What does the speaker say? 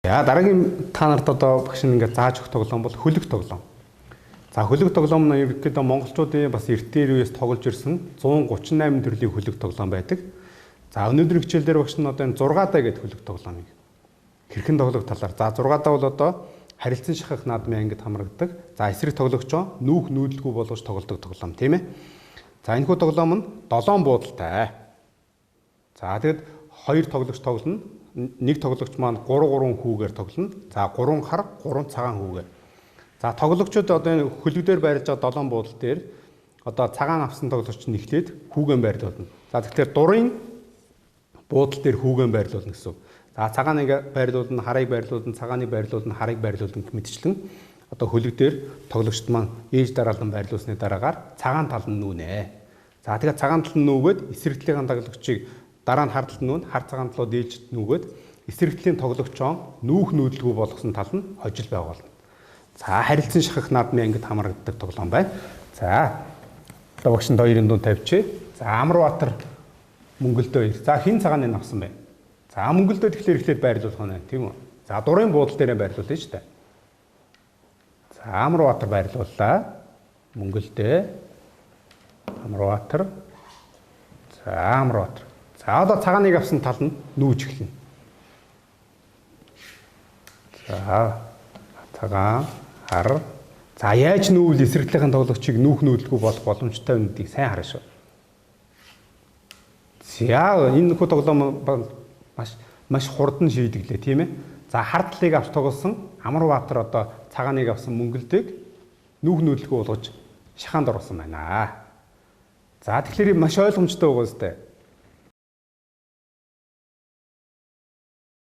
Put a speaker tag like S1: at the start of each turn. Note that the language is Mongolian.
S1: За дараагийн та нарт одоо багш нь ингээд зааж өгөх тоглоом бол хөлөг тоглоом. За хөлөг тоглоом нь ерөнхийдөө монголчуудын бас эртээр үеэс тоглож ирсэн 138 төрлийн хөлөг тоглоом байдаг. За өнөөдрийн хичээл дээр багш нь одоо энэ 6 даа гэдэг хөлөг тоглоомыг хэрхэн тоглох талаар. За 6 даа бол одоо харилцан шахах наадмын ангид хамрагдаг. За эсрэг тоглогчоо нүүх нүүдэлгүй болгож тоглодог тоглоом, тийм ээ. За энэхүү тоглоом нь 7 буудалтай. За тэгэд 2 тоглогч тоглоно. Нэг тоглогч маань 3 3 хүүгээр тоглоно. За 3 хар, 3 цагаан хүүгээр. За тоглогчид одоо энэ хөлөг дээр байрлаж байгаа 7 буудал дээр одоо цагаан авсан тоглогч нь эхлээд хүүгэн байрлуулна. За тэгэхээр дурын буудал дээр хүүгэн байрлуулна гэсэн үг. За цагааныг байрлуулна, харыг байрлуулна, цагааныг байрлуулна, харыг байрлуулна гэх мэтчлэн одоо хөлөг дээр тоглогчд маань ээж дараалан байрлуулсны дараагаар цагаан тал нь нүүнэ. За тэгээд цагаан тал нь нүүгээд эсрэг талын тоглогчийг дараа нь хар тал нь нүүн, хар цагаан талууд ээлжид нүүгээд эсрэг талын тоглогчоо нүүх нүүдэлгүй болгосон тал нь хожил байгуулна. За харилцан шахах наадмын ангид хамрагддаг тоглоом байна. За одоо багш нь хоёрын дунд тавьчих. За Амарбаатар Мөнгөлдөө хоёр. За хэн цагааныг авсан бэ? За Мөнгөлдөө тэгэхээр эхлээд байрлуулах нь, тийм үү? За дурын буудал дээрээ байрлуулна шүү дээ. За Амарбаатар байрлууллаа. Мөнгөлдөө. Амарбаатар. За Амарбаатар. За одоо цагааныг авсан тал нь нүүж эхэлнэ. За цагаан, хар. За яаж нүүвэл эсрэг талын тоглогчийг нүүх нүүдэлгүй болох боломжтой вэ гэдгийг сайн харна шүү. За энэ нөхөө тоглоом маш маш хурдан шийдэглээ, тийм ээ. За хар талыг авч тоглосон Амарбаатар одоо цагааныг авсан Мөнгөлдөг нүүх нүүдэлгүй болгож шахаанд оруулсан байна. За тэгэхээр маш ойлгомжтой байгаа үстэй.